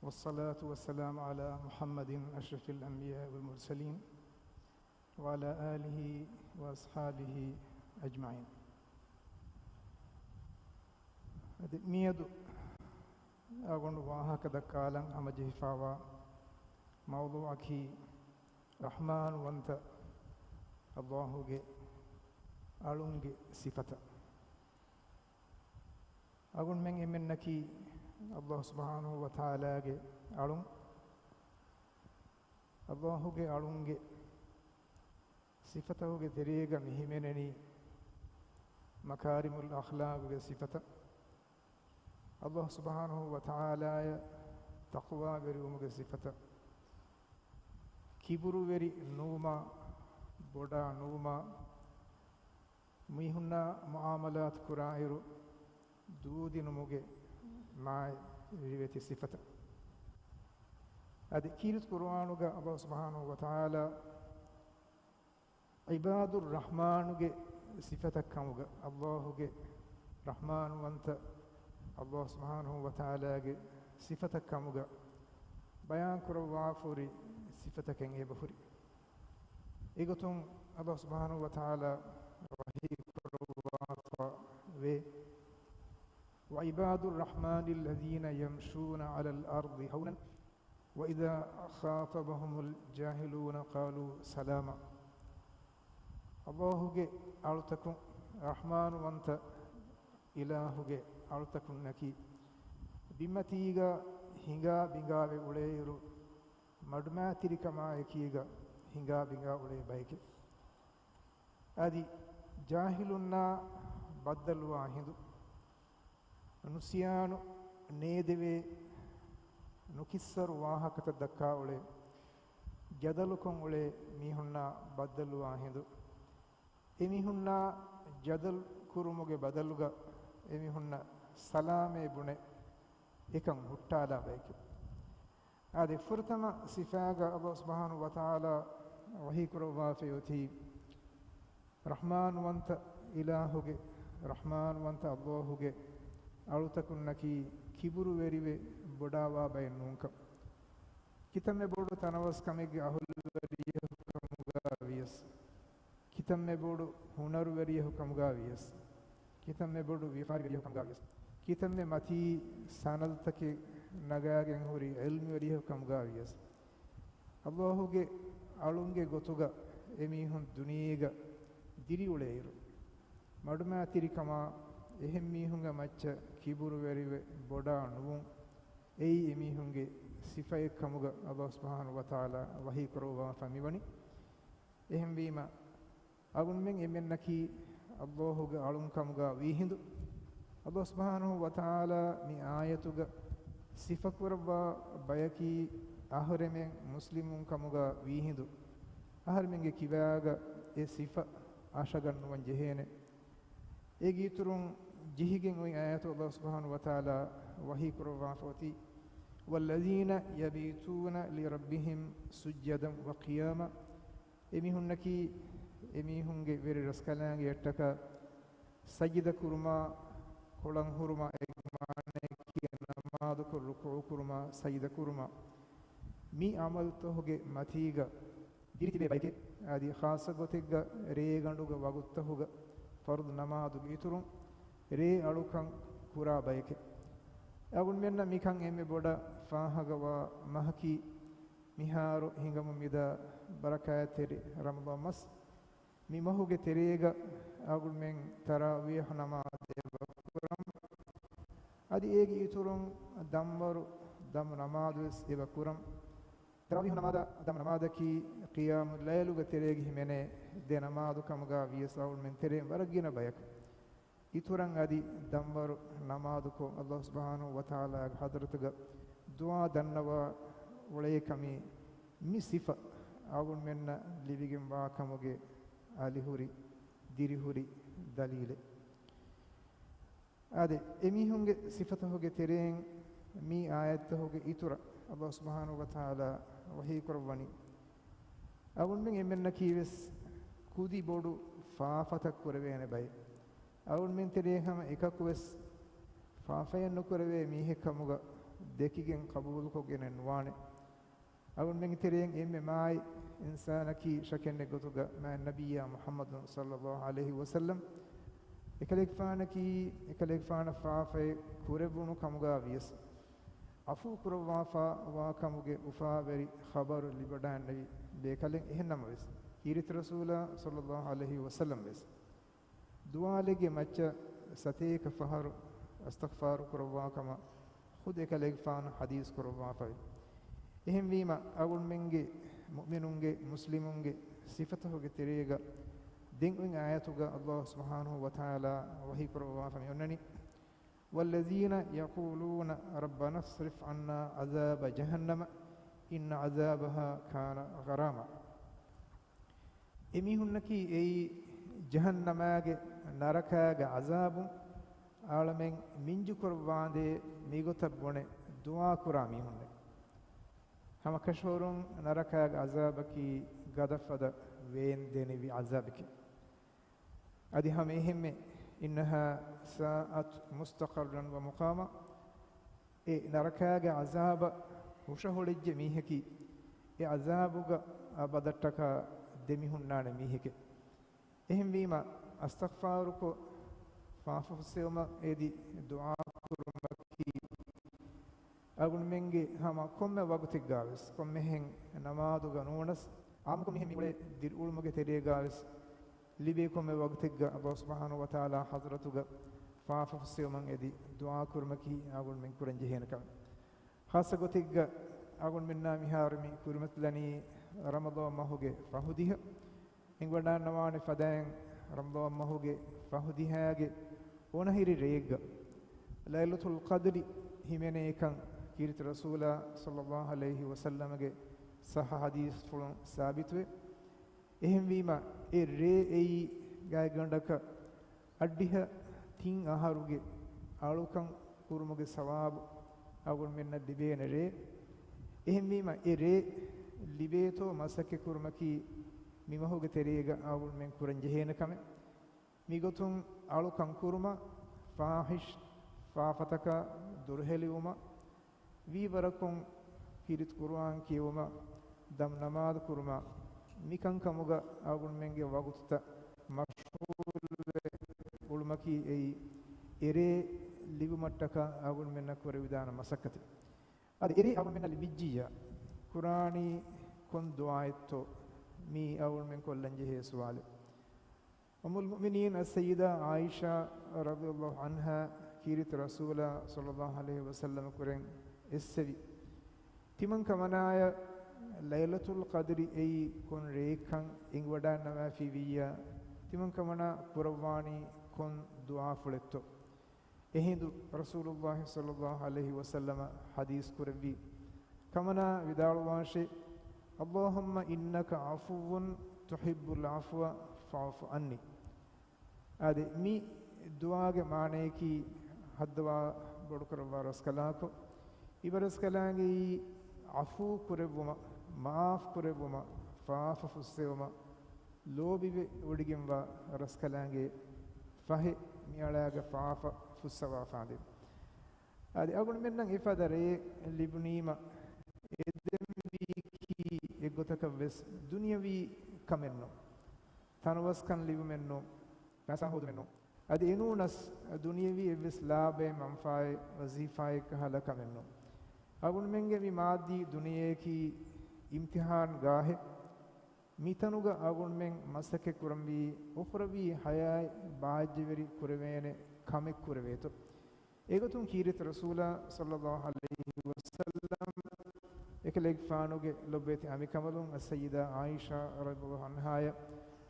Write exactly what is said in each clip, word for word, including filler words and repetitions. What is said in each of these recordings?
والصلاة والسلام على محمد أشرف الأنبياء والمرسلين وعلى آله وأصحابه أجمعين. އަދި މިއަދު އަޅުގަނޑު ވާހަކަ ދައްކާލަން ހަމަޖެހިފައިވާ މައުޟޫޢަކީ ރަޙްމާންވަންތަ އައްލާހުގެ އަޅުންގެ ސިފަތައް. އަޅުގަނޑުމެން އެންމެންނަކީ އައްލާހު ސުބްޙާނަހޫ ވަތަޢާލާގެ އަޅުން. އައްލާހުގެ އަޅުންގެ ސިފަތަކުގެ ތެރޭގަ މި ހިމެނެނީ މަކާރިމުލް އަޚްލާގުގެ ސިފަތައް، އައްލާހު ސުބްޙާނަހޫ ވަތަޢާލާއަށް ތަޤްވާވެރިވުމުގެ ސިފަތައް، ކިބުރުވެރި ނުވުމާ، ބޮޑާ ނުވުމާ، މީހުންނާ މުޢާމަލާތު ކުރާއިރު ދޫދިނުމުގެ މާތް ރިވެތި ސިފަތައް. އަދި ކީރިތި ޤުރުއާނުގަ އައްލާހު ސުބްޙާނަހޫ ވަތަޢާލާ ޢިބާދުއްރަޙްމާނުގެ ސިފަތައް ކަމުގަ، އައްލާހުގެ ރަޙްމާންވަންތަ އައްލާހު ސުބްޙާނަހޫ ވަތަޢާލާގެ ސިފަތައް ކަމުގަ ބަޔާންކުރައްވާފަހުރި ސިފަތަކެއް އެބަހުރި. އެގޮތުން އައްލާހު ސުބްޙާނަހޫ ވަތަޢާލާ ވަޙީ ކުރައްވާފަ ވޭ، وعباد الرحمن الذين يمشون على الأرض هونا وإذا خاطبهم الجاهلون قالوا سلاما. އައްލާހުގެ އަޅުތަކުން، ރަޙްމާންވަންތަ އިލާހުގެ އަޅުތަކުންނަކީ، ބިމަތީގަ ހިނގާ ބިނގާވެ އުޅޭއިރު، މަޑުމައިތިރިކަމާއެކީގަ ހިނގާ ބިނގާ އުޅޭ ބައެކެ. އަދި ޖާހިލުންނާ ބައްދަލުވާ ހިނދު، ނުސިޔާނު ނޭދެވޭ، ނުކިއްސަރު ވާހަކަތައް ދައްކާ އުޅޭ، ޖަދަލުކޮށް އުޅޭ މީހުންނާ ބައްދަލުވާ ހިނދު، އެމީހުންނާ ޖަދަލު ކުރުމުގެ ބަދަލުގަ އެމީހުންނަށް ސަލާމޭ ބުނެ އެކަން ހުއްޓާލާ ބައެކެ. އާދެ، ފުރަތަމަ ސިފާގަ އައްލާހު ސުބްޙާނަހޫ ވަތަޢާލާ ވަޙީ ކުރައްވާފައި އޮތީ، ރަޙްމާންވަންތަ އިލާހުގެ، ރަޙްމާންވަންތަ އައްލާހުގެ އަޅުތަކުންނަކީ ކިބުރުވެރިވެ ބޮޑާވާ ބައެއް ނޫންކަން. ކިތަންމެ ބޮޑު ތަނަވަސްކަމެއްގެ އަހުލުވެރިޔަކު ކަމުގަ ވިޔަސް، ކިތަންމެ ބޮޑު ހުނަރުވެރިޔަކު ކަމުގަ ވިޔަސް، ކިތަންމެ ބޮޑު ވިޔަފާރިވެރިޔަކު ކަމުގަ ވިޔަސް، ކިތަންމެ މަތީ ސަނަދުތަކެއް ނަގާގެން ހުރި ޢިލްމުވެރިޔަކު ކަމުގަ ވިޔަސް، އައްލާހުގެ އަޅުންގެ ގޮތުގަ އެމީހުން ދުނިޔޭގަ ދިރިއުޅޭއިރު، މަޑުމައިތިރިކަމާ އެހެން މީހުންގެ މައްޗަށް ކިބުރުވެރިވެ ބޮޑާ ނުވުން، އެއީ އެމީހުންގެ ސިފައެއް ކަމުގަ އައްލާހު ސުބްޙާނަހޫ ވަތަޢާލާ ވަޙީ ކުރައްވާފަ މިވަނީ. އެހެންވީމަ، އަޅުގަނޑުމެން އެންމެންނަކީ އައްލާހުގެ އަޅުން ކަމުގަ ވީހިނދު، އައްލާހު ސުބްޙާނަހޫ ވަތަޢާލާ މި އާޔަތުގަ ސިފަކުރައްވާ ބަޔަކީ އަހުރެމެން މުސްލިމުން ކަމުގަ ވީހިނދު، އަހަރެމެންގެ ކިބާގަ އެ ސިފަ އަށަގަންނުވަން ޖެހޭނެ. އޭގެ އިތުރުން ޖެހިގެން އޮތް އާޔަތު އައްލާހު ސުބްޙާނަހޫ ވަތަޢާލާ ވަޙީ ކުރައްވާފަ އޮތީ، والذين يبيتون لربهم سجدا وقياما. އެމީހުންނަކީ އެމީހުންގެ ވެރި ރަސްކަލާނގެއަށްޓަކާ ސަޖިދަ ކުރުމާ، ކޮޅަން ހުރުމާ، އޭގެ މާނައަކީ ނަމާދުކޮށް ރުކޫޢު ކުރުމާ، ސަޖިދަ ކުރުމާ، މި ޢަމަލުތަކުގެ މަތީގަ ދިރިތިބޭ ބައެކޭ. އަދި ޚާއްޞަ ގޮތެއްގަ ރޭގަނޑުގެ ވަގުތުތަކުގަ ފަރުޟު ނަމާދުގެ އިތުރުން ރޭ އަޅުކަން ކުރާ ބައެކޭ. އަޅުގަނޑުމެންނަށް މިކަން އެންމެ ބޮޑަށް ފާހަގަވާ މަހަކީ މިހާރު ހިނގަމުން މިދާ ބަރަކާތްތެރި ރަމަޟާން މަސް. މި މަހުގެ ތެރޭގަ އަޅުގަނޑުމެން ތަރާވީޙު ނަމާދު އެބަ ކުރަން. އަދި އޭގެ އިތުރުން ދަންވަރު ދަމު ނަމާދުވެސް އެބަ ކުރަން. ތަރާވީޙު ނަމާދާ ދަމު ނަމާދަކީ ޤިޔާމު ލައިލުގެ ތެރޭގަ ހިމެނޭ ދެ ނަމާދު ކަމުގަ ވިޔަސް އަޅުގަނޑުމެން ތެރެއިން ވަރަށް ގިނަ ބަޔަކު އިތުރަށް އަދި ދަންވަރު ނަމާދުކޮށް، އައްލާހު ސުބްޙާނަހޫ ވަތަޢާލާގެ ޙަޟްރަތުގަ ދުޢާ ދަންނަވާ އުޅޭކަމީ މި ސިފަ އަޅުގަނޑުމެންނަށް ލިބިގެންވާކަމުގެ އަލިހުރި، ދިރިހުރި ދަލީލެއް. އާދެ، އެމީހުންގެ ސިފަތަކުގެ ތެރެއިން މި އާޔަތްތަކުގެ އިތުރަށް އައްލާހު ސުބްޙާނަހޫ ވަތަޢާލާ ވަޙީ ކުރައްވަނީ، އަޅުގަނޑުމެން އެންމެންނަކީވެސް ކުދި ބޮޑު ފާފަތައް ކުރެވޭނެ ބައެއް. އަޅުގަނޑުމެން ތެރޭ ހަމަ އެކަކުވެސް ފާފައެއް ނުކުރެވޭ މީހެއް ކަމުގަ ދެކިގެން ޤަބޫލުކޮށްގެނެއް ނުވާނެ. އަޅުގަނޑުމެންގެ ތެރެއިން އެންމެ މާތް އިންސާނަކީ ޝަކެއް ނެތް ގޮތުގަ މާތް ނަބިއްޔާ މުޙައްމަދު ޞައްލައްލާހު ޢަލައިހި ވަސައްލަމް. އެކަލޭގެފާނަކީ އެކަލޭގެފާނަށް ފާފައެއް ކުރެއްވުނު ކަމުގަ ވިޔަސް، ޢަފޫ ކުރައްވާފަ ވާ ކަމުގެ އުފާވެރި ޚަބަރު ލިބިވަޑައިގެންނެވި ބޭކަލެއް. އެހެން ނަމަވެސް، ކީރިތި ރަސޫލާ ޞައްލައްލާހު ޢަލައިހި ވަސައްލަމް ވެސް ދުވާލެއްގެ މައްޗަށް ސަތޭކަ ފަހަރު އިސްތިޣްފާރު ކުރައްވާ ކަމަށް ޚުދު އެކަލޭގެފާނު ޙަދީޘް ކުރައްވާފައި. އެހެންވީމަ، އަޅުގަނޑުމެންގެ މުއުމިނުންގެ މުސްލިމުންގެ ސިފަތަކުގެ ތެރޭގަ ދެން އޮތް އާޔަތުގަ ﷲ ސުބްޙާނަހޫ ވަތަޢާލާ ވަޙީ ކުރައްވާފަ މި އޮންނަނީ، والذين يقولون ربنا اصرف عنا عذاب جهنم إن عذابها كان غراما. އެމީހުންނަކީ އެއީ ޖަހަންނަމާގެ ނަރަކާގެ ޢަޒާބުން އަޅަމެން މިންޖުކުރައްވާނދޭ، މިގޮތަށް ބުނެ ދުޢާ ކުރާ މީހުންނެއް. ހަމަ ކަށަވަރުން ނަރަކާގެ ޢަޒާބަކީ ގަދަފަދަ ވޭން ދެނިވި ޢަޒާބެކޭ. އަދި ހަމަ އެހެންމެ، إنها ساءت مستقرا ومقاما. އެ ނަރަކާގެ ޢަޒާބަށް ހުށަހުޅެއްޖެ މީހަކީ، އެ ޢަޒާބުގަ އަބަދަށްޓަކާ ދެމިހުންނާނެ މީހެކޭ. އެހެންވީމަ، އިސްތިޣްފާރުކޮށް، ފާފަ ފުއްސެވުމަށް އެދި ދުޢާ ކުރުމަކީ، އަޅުގަނޑުމެންގެ ހަމަ ކޮންމެ ވަގުތެއްގަވެސް، ކޮންމެހެން ނަމާދުގަ ނޫނަސް، އާއްމުކޮށް މިހެން މިއުޅޭ ދިރިއުޅުމުގެ ތެރޭގަވެސް، ލިބޭ ކޮންމެ ވަގުތެއްގަ ﷲ ސުބްޙާނަހޫ ވަތަޢާލާ ޙަޟްރަތުގަ ފާފަ ފުއްސެވުމަށް އެދި ދުޢާ ކުރުމަކީ އަޅުގަނޑުމެން ކުރަން ޖެހޭނެ ކަމެއް. ޚާއްޞަ ގޮތެއްގަ އަޅުގަނޑުމެންނާ މިހާރު މި ކުރިމަތިލަނީ ރަމަޟާން މަހުގެ ފަހު ދިހަ. އެނގިވަޑައިގަންނަވާނެ ފަދައިން ރަމަޟާން މަހުގެ ފަހު ދިހައިގެ އޮނަހިރި ރެއެއްގަ ލައިލަތުލް ޤަދްރި ހިމެނޭކަން ކީރިތި ރަސޫލާ ޞައްލައްލާހު ޢަލައިހި ވަސައްލަމަގެ ޞައްޙަ ޙަދީޘްފުޅުން ސާބިތުވޭ. އެހެންވީމަ، އެ ރޭ އެއީ ގާތްގަނޑަކަށް އަށްޑިހަ ތިން އަހަރުގެ އަޅުކަން ކުރުމުގެ ސަވާބު އަޅުގަނޑުމެންނަށް ލިބޭނެ ރޭ. އެހެންވީމަ، އެ ރޭ ލިބޭތޯ މަސައްކަތް ކުރުމަކީ މި މަހުގެ ތެރޭގަ އަޅުގަނޑުމެން ކުރަން ޖެހޭނެ ކަމެއް. މިގޮތުން އަޅުކަން ކުރުމަށް، ފާޙިޝް ފާފަތަކާ ދުރުހެލިވުމަށް، ވީވަރަކުން ކީރިތި ޤުރުއާން ކިޔެވުމަށް، ދަމް ނަމާދު ކުރުމަށް، މިކަންކަމުގަ އަޅުގަނޑުމެންގެ ވަގުތުތައް މަޝްޣޫލުވެ އުޅުމަކީ އެއީ އެރޭ ލިބުމަށްޓަކާ އަޅުގަނޑުމެންނަށް ކުރެވިދާނެ މަސައްކަތެއް. އަދި އެރޭ އަޅުގަނޑުމެންނަށް ލިބިއްޖިއްޔާ، ކުރާނީ ކޮން ދުޢާއެއްތޯ؟ މީ އަޅުގަނޑުމެން ކޮށްލަން ޖެހޭ ސުވާލެއް. އުއްމުލް މުއުމިނީން އައްސައްޔިދާ ޢާއިޝާ ރަޟިޔަﷲ ޢަންހާ ކީރިތި ރަސޫލާ ޞައްލައްލާހު ޢަލައިހި ވަސައްލަމަ ކުރެން އެއްސެވި، ތިމަން ކަމަނާޔަށް ލައިލަތުލް ޤަދްރި އެއީ ކޮން ރެއެއްކަން އެނގިވަޑައިގަންނަވާފައިވިއްޔާ، ތިމަން ކަމަނާ ކުރައްވާނީ ކޮން ދުޢާފުޅެއްތޯ؟ އެހިނދު ރަސޫލުﷲ ޞައްލައްލާހު ޢަލައިހި ވަސައްލަމަ ޙަދީޘް ކުރެއްވި ކަމަނާ ވިދާޅުވާށޭ، اللهم إنك عفو تحب العفو فاعف عني. އާދެ، މި ދުޢާގެ މާނަޔަކީ، ހައްދަވާ ބޮޑުކުރައްވާ ރަސްކަލާކޮ، އިބަރަސްކަލާނގެއީ ޢަފޫ ކުރެއްވުމަށް، މަޢާފް ކުރެއްވުމަށް، ފާފަ ފުއްސެވުމަށް ލޯބިވެ ވޮޑިގެންވާ ރަސްކަލާނގެ ފަހެ، މިއަޅާގެ ފާފަ ފުއްސަވާފާނދޭ. އަދި އަޅުގަނޑުމެންނަށް އެފަދަ ރެއެއް ލިބުނީމަ، އެދެންވީކީ އެއްގޮތަކަށްވެސް ދުނިޔަވީ ކަމެއްނު، ތަނަވަސްކަން ލިބުމެއްނު، ފައިސާ ހޯދުމެއްނު. އަދި އެނޫނަސް ދުނިޔަވީ އެއްވެސް ލާބައެއް، މަންފާއެއް، ވަޒީފާއެއް ކަހަލަ ކަމެއްނު. އަޅުގަނޑުމެންގެ މި މާއްދީ ދުނިޔެއަކީ އިމްތިޙާން ގާހެއް. މިތަނުގަ އަޅުގަނޑުމެން މަސައްކަތް ކުރަންވީ އުޚްރަވީ ޙަޔާތް ބާއްޖަވެރި ކުރެވޭނެ ކަމެއް ކުރެވޭތޯ. އެގޮތުން ކީރިތި ރަސޫލާ ޞައްލައްލާހު ޢަލައިހި ވަސައްލަމް އެކަލޭގެފާނުގެ ލޮބުވެތި އަނބިކަނބަލުން އައްސައްޔިދާ ޢާއިޝާ ރަޟިޔަﷲ ޢަންހާޔަށް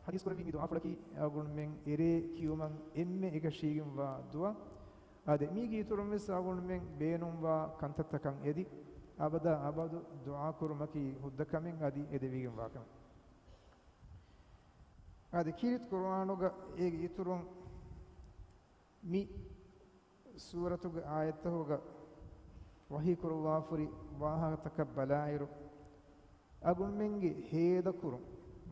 ޙަދީޘް ކުރެއްވި މި ދުޢާފުޅަކީ އަޅުގަނޑުމެން އެރޭ ކިޔުމަށް އެންމެ އެކަށީގެންވާ ދުޢާ. އާދެ، މީގެ އިތުރުން ވެސް އަޅުގަނޑުމެން ބޭނުންވާ ކަންތައްތަކަށް އެދި، އަބަދާ އަބަދު ދުޢާ ކުރުމަކީ ހުއްދަ ކަމެއް އަދި އެދެވިގެންވާ ކަމެއް. އަދި ކީރިތި ޤުރުއާނުގަ އޭގެ އިތުރުން މި ސޫރަތުގެ އާޔަތްތަކުގަ ވަޙީ ކުރައްވާފައި ވާހަކަތަކަށް ބަލާއިރު، އަޅުގަނޑުމެންގެ ހޭދަކުރުން،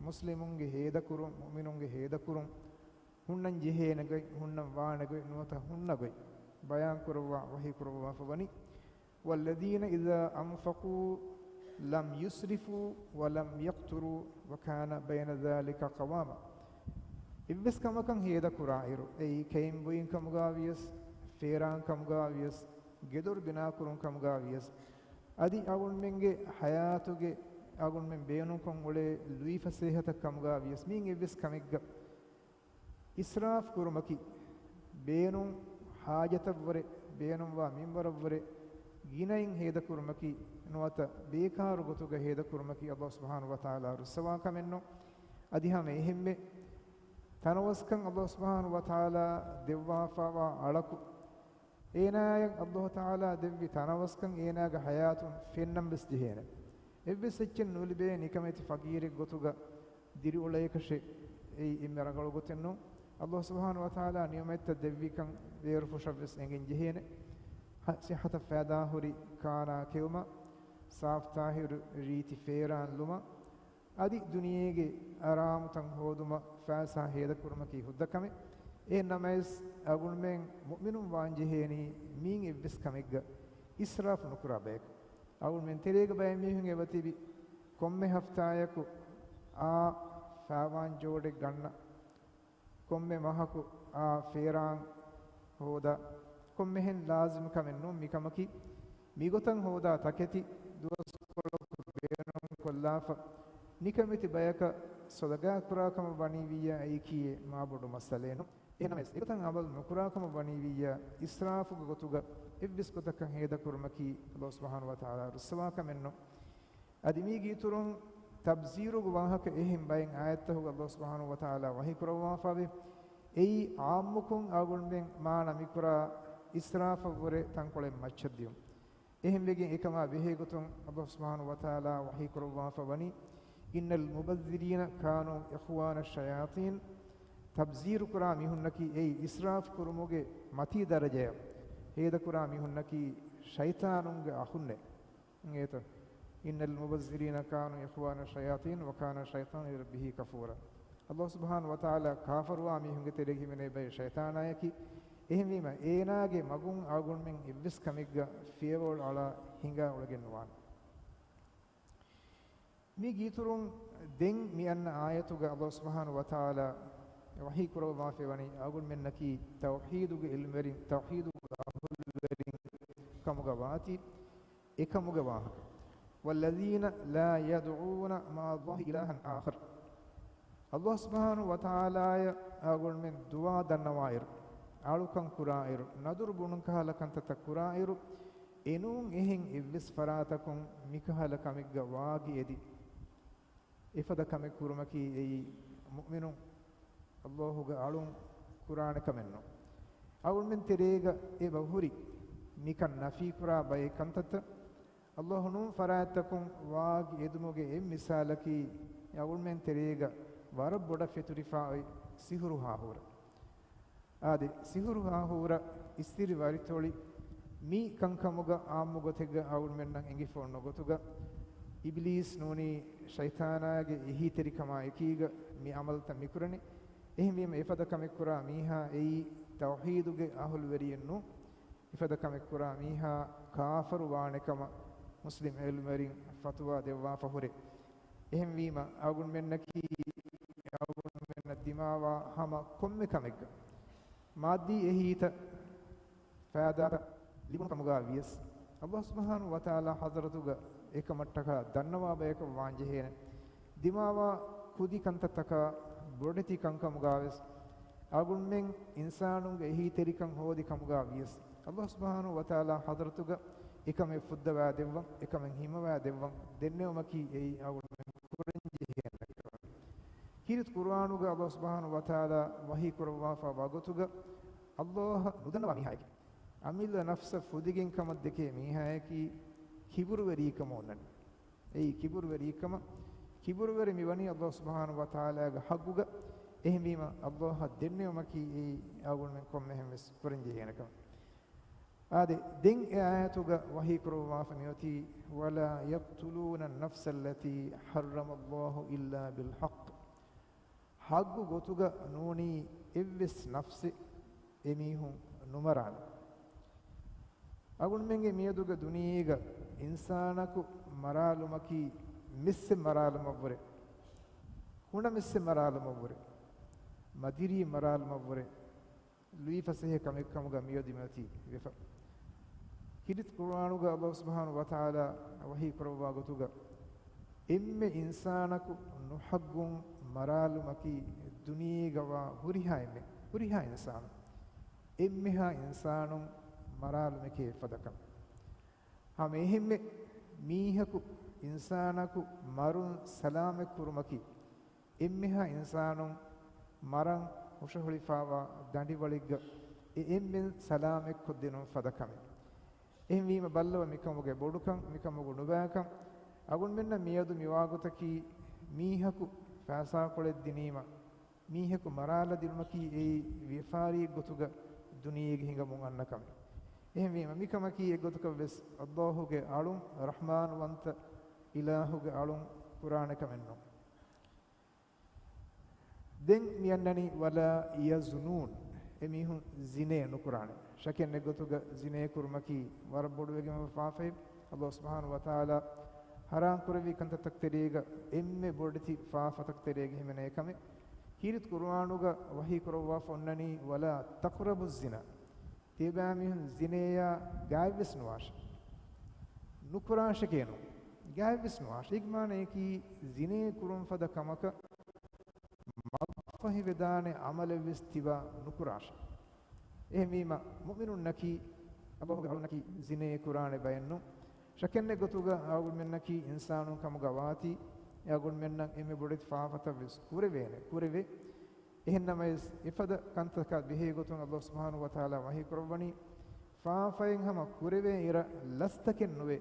މުސްލިމުންގެ ހޭދަކުރުން، މުއުމިނުންގެ ހޭދަކުރުން، ހުންނަން ޖެހޭނެ ގޮތް، ހުންނަން ވާނެ ގޮތް، ނުވަތަ ހުންނަ ގޮތް ބަޔާން ކުރައްވާ، ވަޙީ ކުރައްވާފަ ވަނީ. والذين إذا أنفقوا لم يسرفوا ولم يقتروا وكان بين ذلك قواما. އެއްވެސް ކަމަކަށް ހޭދަކުރާއިރު، އެއީ ކެއިން ބުއިން ކަމުގާ ވިޔަސް، ފޭރާން ކަމުގާ ވިޔަސް، ގެދޮރު ބިނާކުރުން ކަމުގާ ވިޔަސް، އަދި އަޅުގަނޑުމެންގެ ޙަޔާތުގެ އަޅުގަނޑުމެން ބޭނުންކޮށް އުޅޭ ލުއިފަސޭހަތައް ކަމުގާ ވިޔަސް، މިއިން އެއްވެސް ކަމެއްގަ އިސްރާފް ކުރުމަކީ، ބޭނުން ޙާޖަތަށްވުރެ، ބޭނުންވާ މިންވަރަށްވުރެ، ގިނައިން ހޭދަކުރުމަކީ، ނުވަތަ ބޭކާރު ގޮތުގަ ހޭދަކުރުމަކީ ﷲ ސުބްޙާނަހޫ ވަތަޢާލާ ރުއްސަވާ ކަމެއްނޫން. އަދި ހަމަ އެހެންމެ ތަނަވަސްކަން ﷲ ސުބްޙާނަހޫ ވަތަޢާލާ ދެއްވާފަވާ އަޅަކު، އޭނާޔަށް ﷲ ތަޢާލާ ދެއްވި ތަނަވަސްކަން އޭނާގެ ޙަޔާތުން ފެންނަން ވެސް ޖެހޭނެ. އެއްވެސް އެއްޗެއް ނުލިބޭ ނިކަމެތި ފަގީރެއް ގޮތުގަ ދިރިއުޅޭކަށެއް އެއީ އެންމެ ރަނގަޅު ގޮތެއް ނޫން. ﷲ ސުބްޙާނަހޫ ވަތަޢާލާ ނިޢުމަތްތައް ދެއްވިކަން ބޭރުފުށަށް ވެސް އެނގެން ޖެހޭނެ. ހަ-، ޞިއްޙަތަށް ފައިދާހުރި ކާނާ ކެއުމަށް، ސާފުތާހިރު ރީތި ފޭރާން ލުމަށް، އަދި ދުނިޔޭގެ އަރާމުތައް ހޯދުމަށް ފައިސާ ހޭދަކުރުމަކީ ހުއްދަ ކަމެއް. އެހެން ނަމަވެސް، އަޅުގަނޑުމެން މުއުމިނުން ވާން ޖެހޭނީ މިއިން އެއްވެސް ކަމެއްގަ އިސްރާފު ނުކުރާ ބަޔަކު. އަޅުގަނޑުމެން ތެރޭގަ ބައެއް މީހުން އެބަތިބި، ކޮންމެ ހަފްތާޔަކު އާ ފައިވާން ޖޯޑެއް ގަންނަ، ކޮންމެ މަހަކު އާ ފޭރާން ހޯދާ، ކޮންމެހެން ލާޒިމު ކަމެއް ނޫން މިކަމަކީ. މިގޮތަށް ހޯދާ ތަކެތި ދުވަސްކޮޅަކު ބޭނުން ކޮށްލާފަ، ނިކަމެތި ބަޔަކަށް ޞަދަގާ ކުރާ ކަމަށް ވަނީ ވިއްޔާ އެއީކީ މާބޮޑު މައްސަލައެއް ނޫން. އެހެންނަމަވެސް، އެގޮތަށް ޢަމަލު ނުކުރާ ކަމަށް ވަނީ ވިއްޔާ، އިސްރާފުގެ ގޮތުގަ އެއްވެސް ގޮތަކަށް ހޭދަކުރުމަކީ ﷲ ސުބްޙާނަހޫ ވަތަޢާލާ ރުއްސަވާ ކަމެއް ނޫން. އަދި މީގެ އިތުރުން ތަބްޒީރުގެ ވާހަކަ އެހެން ބައެއް އާޔަތްތަކުގަ ﷲ ސުބްޙާނަހޫ ވަތަޢާލާ ވަޙީ ކުރައްވާފަވޭ. އެއީ ޢާއްމުކޮށް އަޅުގަނޑުމެން މާނަ މިކުރާ އިސްރާފަށްވުރެ ތަންކޮޅެއް މައްޗަށް ދިޔުން. އެހެންވެގެން އެކަމާ ބެހޭގޮތުން ﷲ ސުބްޙާނަހޫ ވަތަޢާލާ ވަޙީ ކުރައްވާފަ ވަނީ، إن المبذرين كانوا إخوان الشياطين. ތަބްޒީރު ކުރާ މީހުންނަކީ އެއީ އިސްރާފު ކުރުމުގެ މަތީ ދަރަޖަޔަށް ހޭދަކުރާ މީހުންނަކީ ޝައިޠާނުންގެ އަޚުންނޭ. އިނގޭތޯ؟ إن المبذرين كانوا إخوان الشياطين وكان الشيطان لربه كفورا. ﷲ ސުބްޙާނަހޫ ވަތަޢާލާ ކާފަރުވާ މީހުންގެ ތެރޭގަ ހިމެނޭ ބައެއް ޝައިޠާނާޔަކީ. އެހެންވީމަ، އޭނާގެ މަގުން އަޅުގަނޑުމެން އެއްވެސް ކަމެއްގަ ފިޔަވަޅު އަޅާ ހިނގާ އުޅެގެން ނުވާނެ. މީގެ އިތުރުން ދެން މި އަންނަ އާޔަތުގަ ﷲ ސުބްޙާނަހޫ ވަތަޢާލާ ވަޙީ ކުރައްވާފައިވަނީ، އަޅުގަނޑުމެންނަކީ ތައުޙީދުގެ ޢިލްމުވެރިން، ތައުޙީދުގެ އަހުލުވެރިން ކަމުގަ ވާތީ، އެކަމުގެ ވާހަކަ. والذين لا يدعون مع الله إلها آخر. ﷲ ސުބްޙާނަހޫ ވަތަޢާލާޔަށް އަޅުގަނޑުމެން ދުޢާ ދަންނަވާއިރު، އަޅުކަން ކުރާއިރު، ނަދުރު ބުނުން ކަހަލަ ކަންތައްތައް ކުރާއިރު، އެނޫން އެހެން އެއްވެސް ފަރާތަކުން މިކަހަލަ ކަމެއްގަ ވާގި އެދި، އެފަދަ ކަމެއް ކުރުމަކީ އެއީ މުއުމިނުން ﷲ ގެ އަޅުން ކުރާނެ ކަމެއް ނޫން. އަޅުގަނޑުމެން ތެރޭގަ އެބަ ހުރި މިކަން ނަފީ ކުރާ ބައެއް ކަންތައްތައް. ﷲ ނޫން ފަރާތްތަކުން ވާގި އެދުމުގެ އެއް މިސާލަކީ، އަޅުގަނޑުމެން ތެރޭގަ ވަރަށް ބޮޑަށް ފެތުރިފަ އޮތް ސިހުރު ހާހޫރަ. އާދެ، ސިހުރު ހާހޫރަ، އިސްތިރި ވަރިތޮޅި، މި ކަންކަމުގަ އާއްމު ގޮތެއްގަ އަޅުގަނޑުމެންނަށް އެނގިފަ އޮންނަ ގޮތުގަ، އިބިލީސް ނޫނީ ޝައިޠާނާގެ އެހީތެރިކަމާ އެކީގަ މި ޢަމަލުތައް މިކުރަނީ. އެހެންވީމަ، އެފަދަ ކަމެއް ކުރާ މީހާ އެއީ ތައުޙީދުގެ އަހުލުވެރިއެއް ނޫން. އެފަދަ ކަމެއް ކުރާ މީހާ ކާފަރު ވާނެ ކަމަށް މުސްލިމް ޢިލްމުވެރިން ފަތުވާ ދެއްވާފަ ހުރޭ. އެހެންވީމަ، އަޅުގަނޑުމެންނަކީ އަޅުގަނޑުމެންނަށް ދިމާވާ ހަމަ ކޮންމެ ކަމެއްގަ މާއްދީ އެހީތައް ފައިދާތައް ލިބުނު ކަމުގަ ވިޔަސް، ﷲ ސުބްޙާނަހޫ ވަތަޢާލާ ޙަޟްރަތުގަ އެކަމަށްޓަކާ ދަންނަވާ ބަޔަކަށް ވާން ޖެހޭނެ. ދިމާވާ ކުދި ކަންތައްތަކާ ބޮޑެތި ކަންކަމުގަވެސް، އަޅުގަނޑުމެން އިންސާނުންގެ އެހީތެރިކަން ހޯދި ކަމުގަ ވިޔަސް، ﷲ ސުބްޙާނަހޫ ވަތަޢާލާ ޙަޟްރަތުގަ އެކަމެއް ފުއްދަވާ ދެއްވަން، އެކަމެއް ހިމަވާ ދެއްވަން ދެންނެވުމަކީ އެއީ އަޅުގަނޑުމެން ކުރަން ޖެހޭނެ ކަމެއް. ކީރިތި ޤުރުއާނުގަ ﷲ ސުބްޙާނަހޫ ވަތަޢާލާ ވަޙީ ކުރައްވާފަ ވާ ގޮތުގަ، ﷲ އަށް ނުދަންނަވާ މީހާއެކޭ، އަމިއްލަ ނަފްސަށް ފުދިގެން ކަމަށް ދެކޭ މީހާއަކީ ކިބުރުވެރިކަމަށް އޮންނަނީ. އެއީ ކިބުރުވެރިކަމަށް، ކިބުރުވެރި މިވަނީ ﷲ ސުބްޙާނަހޫ ވަތަޢާލާގެ ޙައްޤުގަ. އެހެންވީމަ، ﷲ އަށް ދެންނެވުމަކީ އެއީ އަޅުގަނޑުމެން ކޮންމެހެން ވެސް ކުރަން ޖެހޭނެ ކަމެއް. އާދެ، ދެން އެ އާޔަތުގަ ވަޙީ ކުރައްވާފަ މިއޮތީ، ولا يقتلون النفس التي حرم الله إلا بالحق. ޙައްޤު ގޮތުގަ ނޫނީ އެއްވެސް ނަފްސެއް އެމީހުން ނުމަރާނެ. އަޅުގަނޑުމެންގެ މިއަދުގެ ދުނިޔޭގަ އިންސާނަކު މަރާލުމަކީ މިއްސެއް މަރާލުމަށްވުރެ، ހުނަ މިއްސެއް މަރާލުމަށްވުރެ، މަދިރީ މަރާލުމަށްވުރެ، ލުއިފަސޭހަ ކަމެއް ކަމުގަ މިއަދު މިއޮތީ ވެފަ. ކީރިތި ޤުރުއާނުގަ އައްލާހު ސުބްޙާނަހު ވަތަޢާލާ ވަޙީ ކުރައްވާ ގޮތުގަ، އެންމެ އިންސާނަކު ނުހައްގުން މަރާލުމަކީ ދުނިޔޭގަވާ ހުރިހާ އެންމެ، ހުރިހާ އިންސާނު، އެންމެހާ އިންސާނުން މަރާލުމެކޭ އެއްފަދަ ކަމެއް. ހަމަ އެހެންމެ މީހަކު އިންސާނަކު މަރުން ސަލާމަތް ކުރުމަކީ، އެންމެހާ އިންސާނުން މަރަން ހުށަހޮޅިފާވާ ދަނޑިވަޅެއްގަ އެ އެންމެން ސަލާމަތްކޮށްދިނުން ފަދަ ކަމެއް. އެހެންވީމަ ބައްލަވަ މިކަމުގެ ބޮޑުކަން، މިކަމުގެ ނުބައިކަން. އަޅުގަނޑުމެންނަށް މިއަދު މިވާގޮތަކީ މީހަކު ފައިސާކޮޅެއް ދިނީމަ، މީހަކު މަރާލަދިނުމަކީ އެއީ ވިޔަފާރިއެއްގޮތުގަ ދުނިޔޭގަ ހިނގަމުން އަންނަ ކަމެއް. އެހެންވީމަ މިކަމަކީ އެއްގޮތަކަށްވެސް އައްލާހުގެ އަޅުން، ރަޙްމާންވަންތަ އިލާހުގެ އަޅުން ކުރާނެ ކަމެއްނޫން. ދެން މިއަންނަނީ ވަލާ ޔަޒުނޫން، އެމީހުން ޒިނޭ ނުކުރާނެ. ޝަކެއް ނެތް ގޮތުގަ ޒިނޭ ކުރުމަކީ ވަރަށް ބޮޑުވެގެން ފާފައެއް. އައްލާހު ސުބްޙާނަހު ވަތަޢާލާ ޙަރާމް ކުރެއްވި ކަންތައްތަކު ތެރޭގަ އެންމެ ބޮޑެތި ފާފަތަކު ތެރޭގަ ހިމެނޭ ކަމެއް. ކީރިތި ޤުރުއާނުގަ ވަޙީ ކުރައްވާފަ އޮންނަނީ ވަލާ ތަޤްރަބު ޒިނާ. ތިޔަބައިމީހުން ޒިނޭޔާ ގާތްވެސް ނުވާށޭ. ނުކުރާށެކޭ ނޫން. ގާތްވެސް ނުވާށޭ. އޭގެ މާނަޔަކީ ޒިނޭ ކުރުން ފަދަ ކަމަކަށް މަގުފަހިވެދާނެ ޢަމަލެއްވެސް ތިބާ ނުކުރާށޭ. އެހެންވީމަ، މުއުމިނުންނަކީ، އައްލާހުގެ އަޅުންނަކީ ޒިނޭ ކުރާނެ ބައެއްނޫން. ޝަކެއް ނެތް ގޮތުގަ އަޅުގަނޑުމެންނަކީ އިންސާނުން ކަމުގަ ވާތީ، އަޅުގަނޑުމެންނަށް އެންމެ ބޮޑެތި ފާފަތައްވެސް ކުރެވޭނެ، ކުރެވޭ. އެހެންނަމަވެސް، އެފަދަ ކަންތަކާ ބެހޭ ގޮތުން އައްލާހު ސުބްޙާނަހު ވަތަޢާލާ ވަޙީ ކުރައްވަނީ، ފާފައެއް ހަމަ ކުރެވޭ އިރަށް ލަސްތަކެއް ނުވޭ،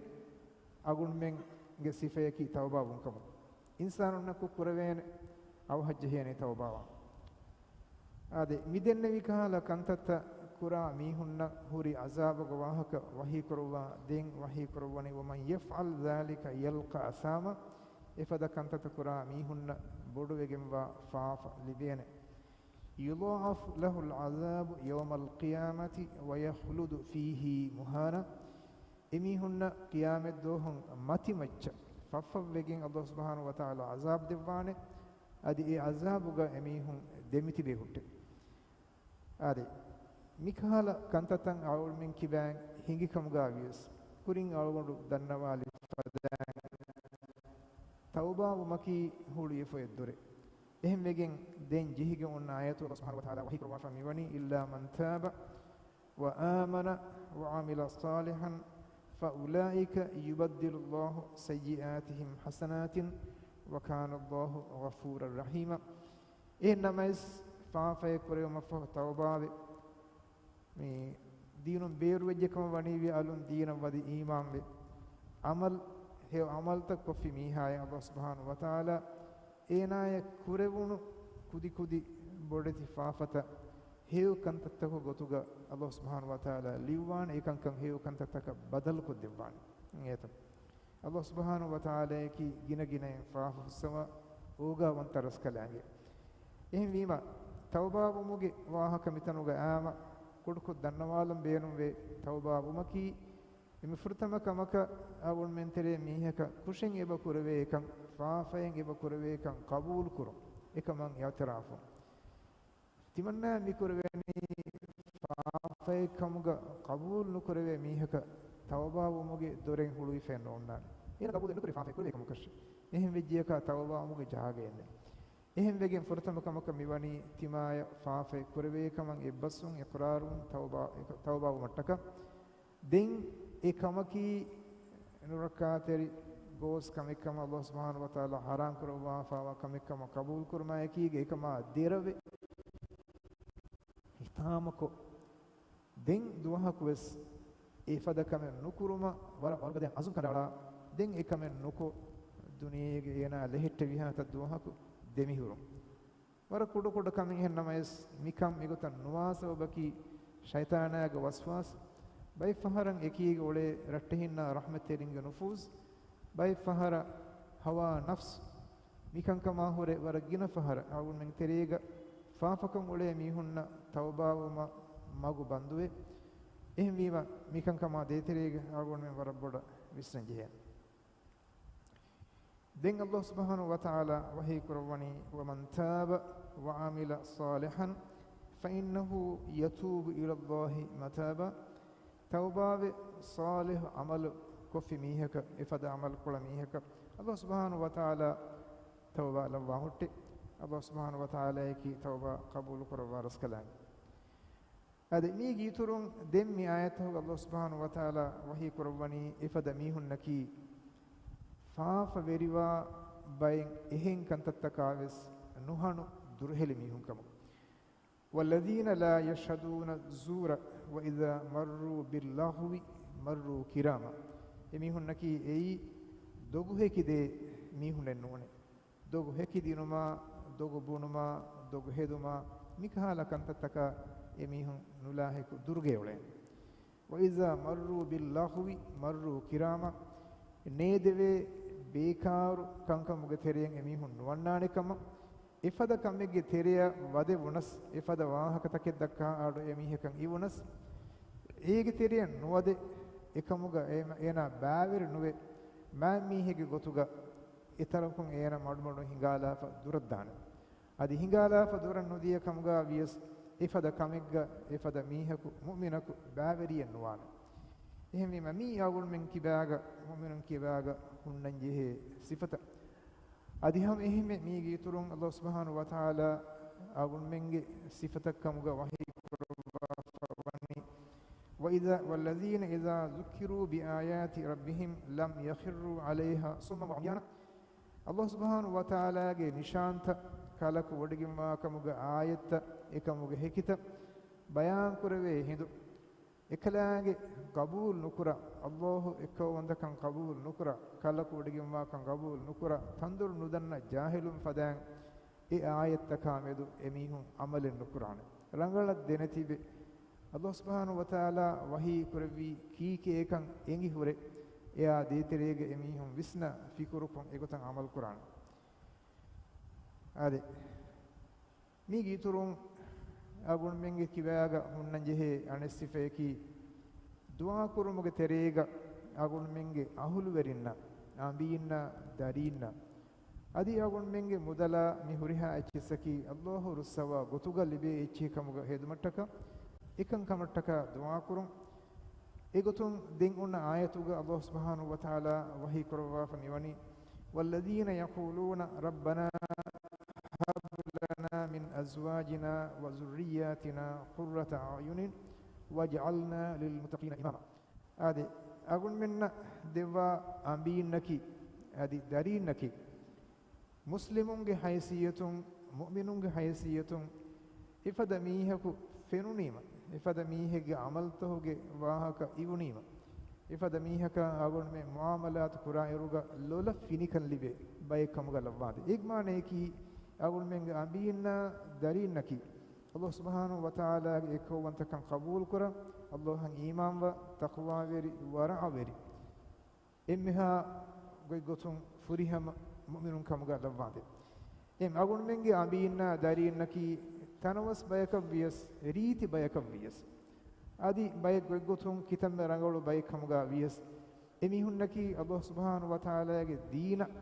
އަޅުގަނޑުމެންގެ ސިފަޔަކީ ތައުބާވުން ކަމުގަ. އިންސާނުންނަކު ކުރެވޭނެ، އަވަހަށް ޖެހޭނެ ތައުބާވާން. އާދެ، މިދެންނެވި ކަހަލަ ކަންތައްތައް ކުރާ މީހުންނަށް ހުރި ޢަޒާބުގެ ވާހަކަ ވަޙީ ކުރައްވާ ދެން ވަޙީ ކުރައްވަނީ، وَمَنْ يَفْعَلْ ذَٰلِكَ يَلْقَ أَثَامًا، އެފަދަ ކަންތައްތައް ކުރާ މީހުންނަށް ބޮޑުވެގެންވާ ފާފަ ލިބޭނެ. يُضَاعَفْ لَهُ الْعَذَابُ يَوْمَ الْقِيَامَةِ وَيَخْلُدْ فِيهِ مُهَانًا، އެމީހުންނަށް ޤިޔާމަތްދުވަހުން މަތިމައްޗަށް ފަށްފަށްވެގެން އައްލާހު ސުބްޙާނަހު ވަތަޢާލާ ޢަޒާބު ދެއްވާނެ. އަދި އެ ޢަޒާބުގަ އެމީހުން ދެމިތިބޭ ހުއްޓެ. އާދެ، މިކަހަލަ ކަންތައްތައް އަޅުގަނޑުމެން ކިބައިން ހިނގި ކަމުގަ ވިޔަސް، ކުރިން އަޅުގަނޑު ދަންނަވާލި ފަދައިން ތައުބާވުމަކީ ހުޅުވިފަ އެއްދުރެއް. އެހެންވެގެން ދެން ޖެހިގެން އޮންނަ އާޔަތު އައްލާހު ސުބްޙާނަހު ވަތަޢާލާ ވަޙީ ކުރައްވާފަ މިވަނީ، إِلَّا مَنْ تَابَ وَآمَنَ وَعَمِلَ صَالِحًا فَأُولَٰئِكَ يُبَدِّلُ اللَّهُ سَيِّئَاتِهِمْ حَسَنَاتٍ وَكَانَ اللَّهُ غَفُورًا رَحِيمًا. އެހެން ނަމަވެސް، ފާފައެއް ކުރެވުމަށްފަހު ތައުބާވެ، މި ދީނުން ބޭރުވެއްޖެ ކަމަށް ވަނީވި އަލުން ދީނަށް ވަދެ އީމާންވެ، ޢަމަލު، ހެޔޮ ޢަމަލުތައް ކޮށްފި މީހާއަށް އައްލާހު ސުބްޙާނަހު ވަތަޢާލާ އޭނާޔަށް ކުރެވުނު ކުދިކުދި ބޮޑެތި ފާފަތައް ހެޔޮ ކަންތައްތަކުގެ ގޮތުގަ އައްލާހު ސުބްޙާނަހު ވަތަޢާލާ ލިޔުއްވާނެ. އެކަންކަން ހެޔޮ ކަންތައްތަކަށް ބަދަލުކޮށްދެއްވާނެ. އެތަ. އައްލާހު ސުބްޙާނަހު ވަތަޢާލާޔަކީ ގިނަގިނައިން ފާފަ ފުއްސަވާ އޯގާވަންތަ ރަސްކަލާނގެ. އެހެންވީމަ، ތައުބާވުމުގެ ވާހަކަ މިތަނުގަ އާމަ ކުޑަކޮށް ދަންނަވާލަން ބޭނުންވޭ. ތައުބާވުމަކީ އެންމެ ފުރަތަމަ ކަމަކަށް އަޅުގަނޑުމެން ތެރޭ މީހަކަށް ކުށެއް އެބަ ކުރެވޭ ކަން، ފާފައެއް އެބަ ކުރެވޭ ކަން ޤަބޫލުކުރުން، އެކަމަށް އިޢުތިރާފު. ތިމަންނާ މި ކުރެވެނީ ފާފައެއް ކަމުގަ ޤަބޫލު ނުކުރެވޭ މީހަކަށް ތައުބާވުމުގެ ދޮރެއް ހުޅުވިފައެއް ނޯންނާނެ. އޭނަ ޤަބޫލެއް ނުކުރޭ ފާފައެއް ކުރެވޭ ކަމަކަށް. އެހެން ވެއްޖިއްޔަކާ ތައުބާވުމުގެ ޖާގައެއް ނެތް. އެހެންވެގެން ފުރަތަމަ ކަމަކަށް މިވަނީ ތިމާޔަށް ފާފައެއް ކުރެވޭ ކަމަށް އެއްބަސްވުން، އިޤްރާރުވުން، ތައުބާ، ތައުބާވުމަށްޓަކާ. ދެން އެ ކަމަކީ ނުރައްކާތެރި ގޯސް ކަމެއްކަމަށް އައްލާހު ސުބްޙާނަހު ވަތަޢާލާ ޙަރާމް ކުރައްވާފައިވާ ކަމެއްކަމަށް ޤަބޫލުކުރުމާއެކީގަ އެކަމާ ދެރަވެ ހިތާމަކޮށް، ދެން ދުވަހަކުވެސް އެފަދަ ކަމެއް ނުކުރުމަށް ވަރަށް ވަރުގަދަ ޢަޒުމް ކަނޑައަޅާ، ދެން އެ ކަމެއް ނުކޮށް، ދުނިޔޭގަ އޭނާ ލެހެއްޓެވިހާތަ ދުވަހަކު ދެމިހުރުން. ވަރަށް ކުޑަކުޑަ ކަމެއް އެހެންނަމަވެސް، މިކަން މިގޮތަށް ނުވާ ސަބަބަކީ ޝައިޠާނާގެ ވަސްވާސް. ބައެއް ފަހަރަށް އެކީގަ އުޅޭ ރައްޓެހިންނާ ރަޙްމަތްތެރިންގެ ނުފޫޒް. ބައެއް ފަހަރަށް ހަވާ ނަފްސު. މިކަންކަމާ ހުރެ ވަރަށް ގިނަ ފަހަރަށް އަޅުގަނޑުމެން ތެރޭގަ ފާފަކަން އުޅޭ މީހުންނަށް ތައުބާވުމަށް މަގު ބަންދުވޭ. އެހެންވީމަ، މިކަންކަމާ ދޭތެރޭގަ އަޅުގަނޑުމެން ވަރަށް ބޮޑަށް ވިސްނަން ޖެހޭނެ. ދެން އައްލާހު ސުބްޙާނަހު ވަތަޢާލާ ވަޙީ ކުރައްވަނީ، "وَمَنْ تَابَ وَعَمِلَ صَالِحًا فَإِنَّهُ يَتُوبُ إِلَى اللَّهِ مَتَابًا." ތައުބާވެ ޞާލިޙު ޢަމަލު ކޮށްފި މީހަކަށް، އެފަދަ ޢަމަލު ކުޅަ މީހަކަށް އައްލާހު ސުބްޙާނަހު ވަތަޢާލާ ތައުބާ ލައްވާ ހުއްޓޭ. އައްލާހު ސުބްޙާނަހު ވަތަޢާލާއަކީ ތައުބާ ޤަބޫލު ކުރައްވާ ރަސްކަލާނގެ. އަދި މީގެ އިތުރުން ދެން މި އާޔަތުގަ އައްލާހު ސުބްޙާނަހު ވަތަޢާލާ ވަޙީ ކުރައްވަނީ އެފަދަ މީހުންނަކީ ފާފަވެރިވާ ބައެއް އެހެން ކަންތައްތަކާވެސް ނުހަނު ދުރުހެލި މީހުން ކަމަށް. "وَالَّذِينَ لَا يَشْهَدُونَ الزُّورَ وَإِذَا مَرُّوا بِاللَّغْوِ مَرُّوا كِرَامًا." އެމީހުންނަކީ އެއީ ދޮގު ހެކިދޭ މީހުންނެއް ނޫނޭ. ދޮގު ހެކިދިނުމާ، ދޮގު ބުނުމާ، ދޮގު ހެދުމާ، މިކަހަލަ ކަންތައްތަކާ އެމީހުން ނުލާހިކު ދުރުގައި އުޅޭނެ. "وَإِذَا مَرُّوا بِاللَّغْوِ مَرُّوا كِرَامًا." ނޭދެވޭ ބޭކާރު ކަންކަމުގެ ތެރެއިން އެމީހުން ނުވަންނާނެ ކަމަށް، އެފަދަ ކަމެއްގެ ތެރެއަށް ވަދެ ވުނަސް، އެފަދަ ވާހަކަތަކެއް ދައްކާ އަޑު އެމީހަކަށް އިވުނަސް، އޭގެ ތެރެއަށް ނުވަދެ، އެކަމުގަ އޭ-، އޭނާ ބާވެރި ނުވެ، މާތް މީހެއްގެ ގޮތުގަ އެތަރަކުން އޭނަ މަޑުމަޑުން ހިނގާލާފަ ދުރަށްދާނެ. އަދި ހިނގާލާފަ ދުރަށް ނުދިޔަ ކަމުގަ ވިޔަސް، އެފަދަ ކަމެއްގަ އެފަދަ މީހަކު، މުއުމިނަކު ބާވެރިއެއް ނުވާނެ. އެހެންވީމަ، މީ އަޅުގަނޑުމެން ކިބާގަ، މުއުމިނުން ކިބާގަ ހުންނަން ޖެހޭ ސިފަތައް. އަދި ހަމަ އެހެންމެ މީގެ އިތުރުން އައްލާހު ސުބްޙާނަހު ވަތަޢާލާ އަޅުގަނޑުމެންގެ ސިފަތައް ކަމުގަ ވަޙީ ކުރައްވާފަ ވަނީ، "وَإِذَا، وَالَّذِينَ إِذَا ذُكِّرُوا بِآيَاتِ رَبِّهِمْ لَمْ يَخِرُّوا عَلَيْهَا صُمًّا وَعُمْيَانًا." އައްލާހު ސުބްޙާނަހު ވަތަޢާލާގެ ނިޝާންތައް، ކަލަކު ވޮޑިގެންވާ ކަމުގެ އާޔަތްތައް، އެކަމުގެ ހެކިތައް ބަޔާންކުރެވޭ ހިނދު، އެކަލާނގެ ޤަބޫލު ނުކުރާ، އައްލާހު އެއްކައުވަންތަކަން ޤަބޫލު ނުކުރާ، ކަލަކު ވޮޑިގެންވާކަން ޤަބޫލު ނުކުރާ، ތަންދޮރު ނުދަންނަ ޖާހިލުން ފަދައިން އެ އާޔަތްތަކާ މެދު އެމީހުން ޢަމަލެއް ނުކުރާނެ. ރަނގަޅަށް ދެނެތިބެ. އައްލާހު ސުބްޙާނަހު ވަތަޢާލާ ވަޙީ ކުރެއްވީ ކީކޭކަން އެނގި ހުރެ، އެއާ ދޭތެރޭގަ އެމީހުން ވިސްނާ ފިކުރުކޮށް އެގޮތަށް ޢަމަލު ކުރާނެ. އާދެ. މީގެ އިތުރުން އަޅުގަނޑުމެންގެ ކިބާގަ ހުންނަން ޖެހޭ އަނެއް ސިފަޔަކީ، ދުޢާ ކުރުމުގެ ތެރޭގަ އަޅުގަނޑުމެންގެ އަހުލުވެރިންނަށް، އަނބީންނަށް، ދަރީންނަށް، އަދި އަޅުގަނޑުމެންގެ މުދަލާ މި ހުރިހާ އެއްޗިއްސަކީ އައްލާހު ރުއްސަވާ ގޮތުގަ ލިބޭ އެއްޗެހި ކަމުގަ ހެދުމަށްޓަކާ، އެކަން ކަމަށްޓަކާ ދުޢާ ކުރުން. އެގޮތުން ދެން އޮންނަ އާޔަތުގަ އައްލާހު ސުބްޙާނަހު ވަތަޢާލާ ވަޙީ ކުރައްވާފަ މިވަނީ، "وَالَّذِينَ يَقُولُونَ رَبَّنَا هَبْ لَنَا مِنْ أَزْوَاجِنَا وَذُرِّيَّاتِنَا قُرَّةَ أَعْيُنٍ وَاجْعَلْنَا لِلْمُتَّقِينَ إِمَامًا." އާދެ، އަޅުގަނޑުމެންނަށް ދެއްވާ އަނބީންނަކީ، އަދި ދަރީންނަކީ، މުސްލިމުންގެ ހައިސިއްޔަތުން، މުއުމިނުންގެ ހައިސިއްޔަތުން، އެފަދަ މީހަކު ފެނުނީމަ، އެފަދަ މީހެއްގެ ޢަމަލުތަކުގެ ވާހަކަ އިވުނީމަ، އެފަދަ މީހަކާ އަޅުގަނޑުމެން މުޢާމަލާތު ކުރާ އިރުގަ ލޮލަށް ފިނިކަން ލިބޭ ބައެއް ކަމުގަ ލައްވާނދޭ. އޭގެ މާނަޔަކީ، އަޅުގަނޑުމެންގެ އަނބީންނާ ދަރީންނަކީ، އައްލާހު ސުބްޙާނަހު ވަތަޢާލާގެ އެއްކައުވަންތަކަން ޤަބޫލުކުރާ، އައްލާހަށް އީމާންވާ، ތަޤްވާވެރި، ވަރަޢަވެރި، އެންމެހާ ގޮތްގޮތުން ފުރިހަމަ މުއުމިނުން ކަމުގަ ލައްވާނދޭ. އެހެން އަޅުގަނޑުމެންގެ އަނބީންނާ ދަރީންނަކީ ތަނަވަސް ބަޔަކަށް ވިޔަސް، ރީތި ބަޔަކަށް ވިޔަސް، އަދި ބައެއް ގޮތްގޮތުން ކިތަންމެ ރަނގަޅު ބައެއް ކަމުގަ ވިޔަސް، އެމީހުންނަކީ އައްލާހު ސުބްޙާނަހު ވަތަޢާލާގެ ދީނަށް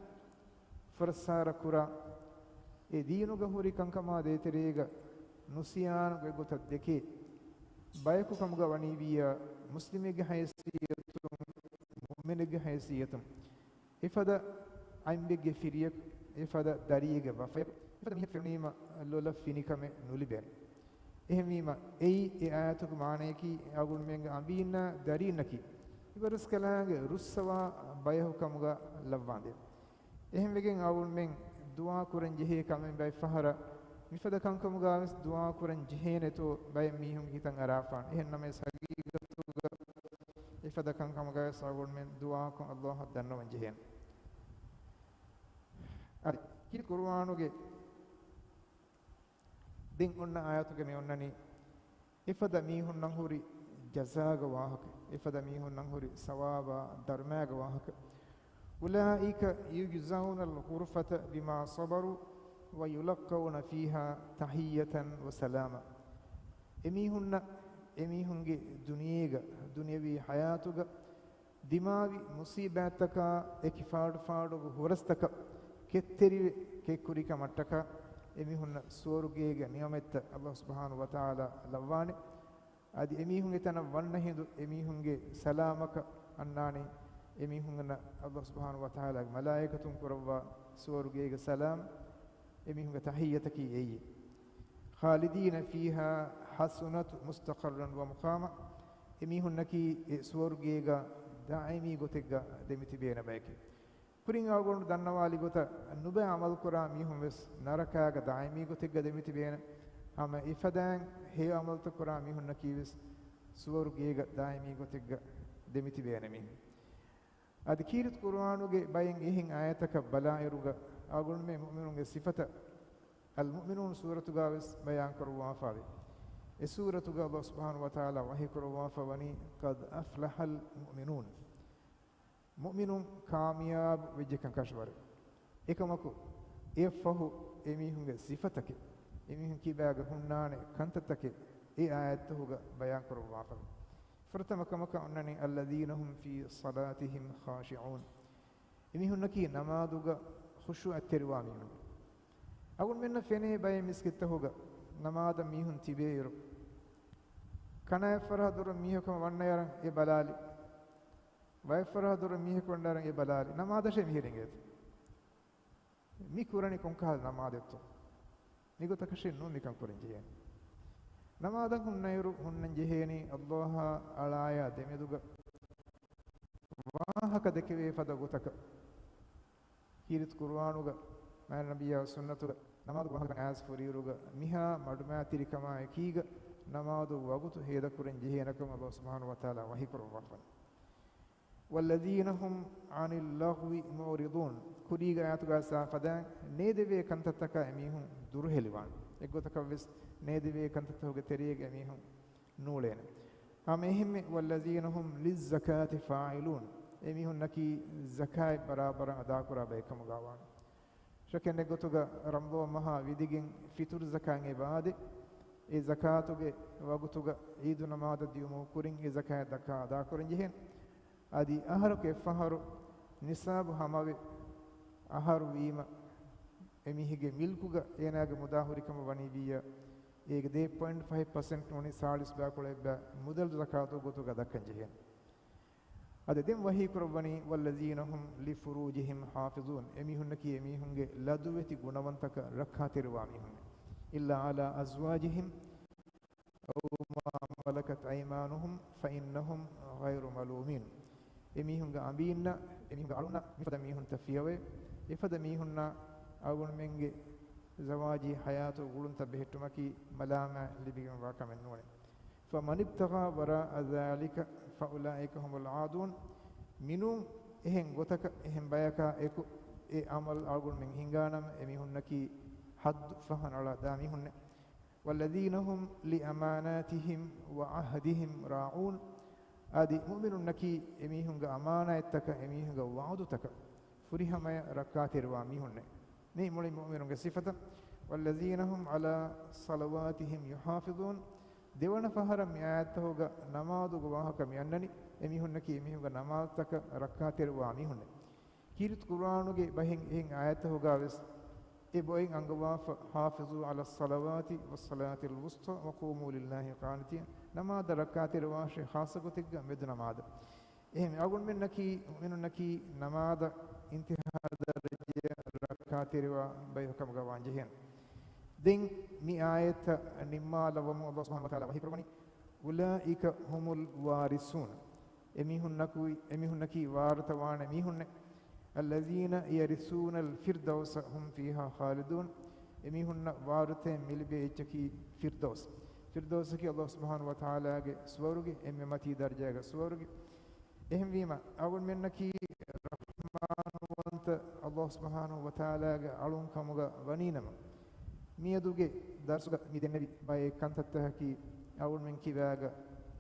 ފުރައްސާރަ ކުރާ، އެ ދީނުގަ ހުރި ކަންކަމާ ދޭތެރޭގަ ނުސިޔާނު ގޮތްގޮތަށް ދެކޭ ބަޔަކު ކަމުގަ ވަނީވިއްޔާ، މުސްލިމެއްގެ ހައިސިއްޔަތުން، މުއުމިނެއްގެ ހައިސިއްޔަތުން، އެފަދަ އަނބެއްގެ ފިރިޔަކު، އެފަދަ ދަރިއެއްގެ ބަފަޔަކު، އެފަދަ މީހަކު ފެނުނީމަ ލޮލަށް ފިނިކަމެއް ނުލިބޭނެ. އެހެންވީމަ، އެއީ އެ އާޔަތުގެ މާނަޔަކީ، އަޅުގަނޑުމެންގެ އަނބީންނާ ދަރީންނަކީ، އިބަރަސްކަލާނގެ ރުއްސަވާ ބަޔަކު ކަމުގަ ލައްވާނދޭ. އެހެންވެގެން އަޅުގަނޑުމެން ދުޢާ ކުރަން ޖެހޭ ކަމެއް ބައެއް ފަހަރަށް މިފަދަ ކަންކަމުގަވެސް ދުޢާ ކުރަން ޖެހޭނެތޯ ބައެއް މީހުންގެ ހިތަށް އަރާފާނެ. އެހެން ނަމަވެސް ހަގީގަތުގަ އެފަދަ ކަންކަމުގަވެސް އަޅުގަނޑުމެން ދުޢާކޮށް އައްލާހަށް ދަންނަވަން ޖެހޭނެ. އަދި ކީރިތި ޤުރުއާނުގެ ދެން އޮންނަ އާޔަތުގަ މި އޮންނަނީ، އެފަދަ މީހުންނަށް ހުރި ޖަޒާގެ ވާހަކަ، އެފަދަ މީހުންނަށް ހުރި ސަވާބާ ދަރުމައިގެ ވާހަކަ. "أُولَٰئِكَ يُجْزَوْنَ الْغُرْفَةَ بِمَا صَبَرُوا وَيُلَقَّوْنَ فِيهَا تَحِيَّةً وَسَلَامًا." އެމީހުންނަށް އެމީހުންގެ ދުނިޔޭގަ، ދުނިޔަވީ ޙަޔާތުގަ ދިމާވި މުޞީބާތްތަކާ، އެކި ފާޑު ފާޑުގެ ހުރަސްތަކަށް ކެތްތެރިވެ، ކެތްކުރިކަމަށްޓަކާ، އެމީހުންނަށް ސުވަރުގޭގެ ނިޢުމަތްތައް ﷲ ސުބްޙާނަހޫ ވަތަޢާލާ ލައްވާނެ. އަދި އެމީހުންގެ ތަނަށް ވަންނަ ހިނދު އެމީހުންގެ ސަލާމަކަށް އަންނާނީ، އެމީހުންނަށް ﷲ ސުބްޙާނަހޫ ވަތަޢާލާގެ މަލާއިކަތުން ކުރައްވާ ސުވަރުގޭގެ ސަލާމް، އެމީހުންގެ ތަޙިއްޔަތަކީ އެއީ. خَالِدِينَ فِيهَا حَسُنَتْ مُسْتَقَرًّا وَمُقَامًا. އެމީހުންނަކީ އެ ސުވަރުގޭގަ ދާއިމީ ގޮތެއްގަ ދެމިތިބޭނެ ބަޔެކޭ. ކުރިން އަޅުގަނޑު ދަންނަވާލި ގޮތަށް، ނުބައި ޢަމަލުކުރާ މީހުން ވެސް ނަރަކާގަ ދާއިމީ ގޮތެއްގަ ދެމިތިބޭނެ. ހަމަ އެފަދައިން ހެޔޮ ޢަމަލުތައް ކުރާ މީހުންނަކީ ވެސް ސުވަރުގޭގަ ދާއިމީ ގޮތެއްގަ ދެމިތިބޭނެ މީހުން. އަދި ކީރިތި ޤުރުއާނުގެ ބައެއް އެހެން އާޔަތަކަށް ބަލާއިރުގަ، އަޅުގަނޑުމެން މުއުމިނުންގެ ސިފަތައް އަލްމުއުމިނޫން ސޫރަތުގަ ވެސް ބަޔާން ކުރައްވާފައިވޭ. އެ ސޫރަތުގަ ﷲ ސުބްޙާނަހޫ ވަތަޢާލާ ވަޙީ ކުރައްވާފަ ވަނީ، قَدْ أَفْلَحَ الْمُؤْمِنُونَ. މުއުމިނުން ކާމިޔާބު ވެއްޖެކަން ކަށަވަރެއް. އެކަމަކު، އެއަށްފަހު އެމީހުންގެ ސިފަތަކެއް، އެމީހުން ކިބާގަ ހުންނާނެ ކަންތައްތަކެއް އެ އާޔަތްތަކުގަ ބަޔާން ކުރައްވާފަ. ފުރަތަމަ ކަމަކަށް އޮންނަނީ، الَّذِينَ هُمْ فِي صَلَاتِهِمْ خَاشِعُونَ. އެމީހުންނަކީ ނަމާދުގަ ޚުޝޫޢަތްތެރިވާ މީހުން. އަޅުގަނޑުމެންނަށް ފެނޭ ބައެއް މިސްކިތްތަކުގަ ނަމާދަށް މީހުން ތިބޭއިރު، ކަނަ އެއްފަރާ ދުރުން މީހަކު ވަންނަޔަރަން އެ ބަލާލި. ވައެއްފަރާ ދުރުން މީހަކު ވަންނަޔަރަން އެ ބަލާލި. ނަމާދަށޭ މިހިރިނގޭތަ؟ މި ކުރަނީ ކޮންކަހަލަ ނަމާދެއްތޯ؟ މިގޮތަކަށެއް ނޫން މިކަން ކުރަން ޖެހޭނެ. ނަމާދަށް ހުންނައިރު ހުންނަން ޖެހޭނީ ﷲ އާ އަޅާޔާ ދެމެދުގަ ވާހަކަ ދެކެވޭ ފަދަ ގޮތަކަށް. ކީރިތި ޤުރުއާނުގަ، މާތް ނަބިއްޔާ ސުންނަތުގަ ނަމާދުގެ ވާހަކަ އައިސް ފުރިއިރުގަ މިހާ މަޑުމައިތިރިކަމާ އެކީގަ ނަމާދު ވަގުތު ހޭދަކުރަން ޖެހޭނެކަމަށް ﷲ ސުބްޙާނަހޫ ވަތަޢާލާ ވަޙީ ކުރައްވާފަ. وَالَّذِينَ هُمْ عَنِ اللَّغْوِ مُعْرِضُونَ. ކުރީގެ އާޔަތުގަ ސާފަދާ ނޭދެވޭ ކަންތައްތަކާ އެމީހުން ދުރުހެލިވާނެ. އެއްގޮތަކަށްވެސް ނޭދެވޭ ކަންތައްތަކުގެ ތެރޭގަ އެމީހުން ނޫޅޭނެ. ހަމަ އެހެންމެ، وَالَّذِينَ هُمْ لِلزَّكَاةِ فَاعِلُونَ. އެމީހުންނަކީ ޒަކާތް ބަރާބަރަށް އަދާކުރާ ބައެއް ކަމުގަ ވާނެ. ޝަކެއް ނެތް ގޮތުގަ ރަމަޟާން މަހާ ވިދިގެން ފިޠުރު ޒަކާތް އެބަ އާދޭ. އެ ޒަކާތުގެ ވަގުތުގަ ޢީދު ނަމާދަށް ދިއުމުގެ ކުރިން އެ ޒަކާތް ދައްކާ އަދާކުރަން ޖެހޭނެ. އަދި އަހަރަކު އެއްފަހަރު ނިޞާބު ހަމަވެ، އަހަރު ވީމަ އެމީހެއްގެ މިލްކުގަ އޭނާގެ މުދާ ހުރިކަމަށް ވަނީ ވިއްޔަ، އޭގެ ދޭއް ޕޮއިންޓް ފައިވް ޕަސެންޓް ނޫނީ ސާޅީސް ބައިކުޅަ އެއްބައި މުދަލު ޒަކާތުގެ ގޮތުގަ ދައްކަން ޖެހޭނެ. އަދި ދެން ވަޙީ ކުރައްވަނީ، وَالَّذِينَ هُمْ لِفُرُوجِهِمْ حَافِظُونَ. އެމީހުންނަކީ އެމީހުންގެ ލަދުވެތި ގުނަވަންތަކަށް ރައްކާތެރިވާ މީހުން. إِلَّا عَلَىٰ أَزْوَاجِهِمْ أَوْ مَا مَلَكَتْ أَيْمَانُهُمْ فَإِنَّهُمْ غَيْرُ مَلُومِينَ. އެމީހުންގެ އަނބީންނަށް، އެމީހުންގެ އަޅުންނަށް، މިފަދަ މީހުންތައް ފިޔަވައި، އެފަދަ މީހުންނަށް އަޅުގަނޑުމެންގެ ޒަވާޖީ ޙަޔާތު ގުޅުންތައް ބެހެއްޓުމަކީ މަލާމާތް ލިބިގެންވާ ކަމެއް ނޫނޭ. فَمَنِ ابْتَغَىٰ وَرَاءَ ذَٰلِكَ فَأُولَٰئِكَ هُمُ الْعَادُونَ. މިނޫން އެހެން ގޮތަކަށް އެހެން ބަޔަކާ އެކު އެ ޢަމަލު އަޅުގަނޑުމެން ހިނގާނަމަ، އެމީހުންނަކީ ޙައްދު ފަހަނަޅާ ދާ މީހުންނޭ. وَالَّذِينَ هُمْ لِأَمَانَاتِهِمْ وَعَهْدِهِمْ رَاعُونَ. އަދި މުއުމިނުންނަކީ އެމީހުންގެ އަމާނާތްތަކަށް، އެމީހުންގެ ވަޢުދުތަކަށް ފުރިހަމަޔަށް ރައްކާތެރިވާ މީހުންނޭ. މީ މުޅި މުއުމިނުންގެ ސިފަތައް. وَالَّذِينَ هُمْ عَلَىٰ صَلَوَاتِهِمْ يُحَافِظُونَ. ދެވަނަ ފަހަރަށް މި އާޔަތްތަކުގަ ނަމާދުގެ ވާހަކަ މި އަންނަނީ، އެމީހުންނަކީ އެމީހުންގެ ނަމާދުތަކަށް ރައްކާތެރިވާ މީހުންނޭ. ކީރިތި ޤުރުއާނުގެ ބަހެއް އެހެން އާޔަތްތަކުގަ ވެސް އެ ބޮއިން އަންގަވާފަ، حَافِظُوا عَلَى الصَّلَوَاتِ وَالصَّلَاةِ الْوُسْطَىٰ وَقُومُوا لِلَّهِ قَانِتِينَ. ނަމާދަށް ރައްކާތެރިވާށޭ، ޚާއްޞަ ގޮތެއްގަ މެދު ނަމާދަށް. އެހެން އަޅުގަނޑުމެންނަކީ، މުއުމިނުންނަކީ ނަމާދަށް އިންތިހާ ދަރަޖައަށް ރައްކާތެރިވާ ބަޔަކު ކަމުގަ ވާން ޖެހޭނެ. ދެން މި އާޔަތްތައް ނިންމާލައްވަމުން ﷲ ސުބްޙާނަހޫ ވަތަޢާލާ ވަޙީ ކުރައްވަނީ، أُولَٰئِكَ هُمُ الْوَارِثُونَ. އެމީހުންނަކު، އެމީހުންނަކީ ވާރިޘު ވާނެ މީހުންނޭ. الَّذِينَ يَرِثُونَ الْفِرْدَوْسَ هُمْ فِيهَا خَالِدُونَ. އެމީހުންނަށް ވާރިޘެއް މި ލިބޭ އެއްޗަކީ ފިރްދައުސް. ފިރްދައުސަކީ ﷲ ސުބްޙާނަހޫ ވަތަޢާލާގެ ސުވަރުގެ، އެންމެ މަތީ ދަރަޖައިގެ ސުވަރުގެ. އެހެންވީމަ، އަޅުގަނޑުމެންނަކީ ރަޙްމާންވަންތަ ﷲ ސުބްޙާނަހޫ ވަތަޢާލާގެ އަޅުން ކަމުގަ ވަނީނަމަ، މިއަދުގެ ދަރުސުގަ މި ދެންނެވި ބައެއް ކަންތައްތަކަކީ އަޅުގަނޑުމެން ކިބާގަ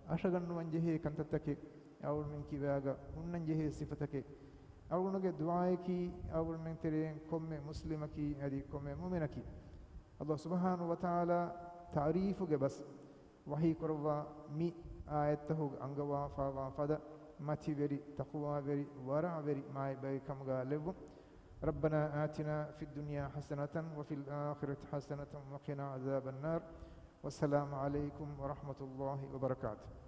އަށަގަންނުވަން ޖެހޭ ކަންތައްތަކެއް، އަޅުގަނޑުމެން ކިބާގަ ހުންނަން ޖެހޭ ސިފަތަކެއް. އަޅުގަނޑުގެ ދުޢާއަކީ އަޅުގަނޑުމެން ތެރެއިން ކޮންމެ މުސްލިމަކީ އަދި ކޮންމެ މުއުމިނަކީ ﷲ ސުބްޙާނަހޫ ވަތަޢާލާ ތަޢުރީފުގެ ބަސް ވަޙީ ކުރައްވާ މި އާޔަތްތަކުގެ އަންގަވާފާވާ ފަދަ މަތިވެރި، ތަޤްވާވެރި، ވަރަޢަވެރި މާތްބައެއް ކަމުގަ ލެއްވުން. ربنا آتنا في الدنيا حسنة وفي الآخرة حسنة وقنا عذاب النار. والسلام عليكم ورحمة الله وبركاته.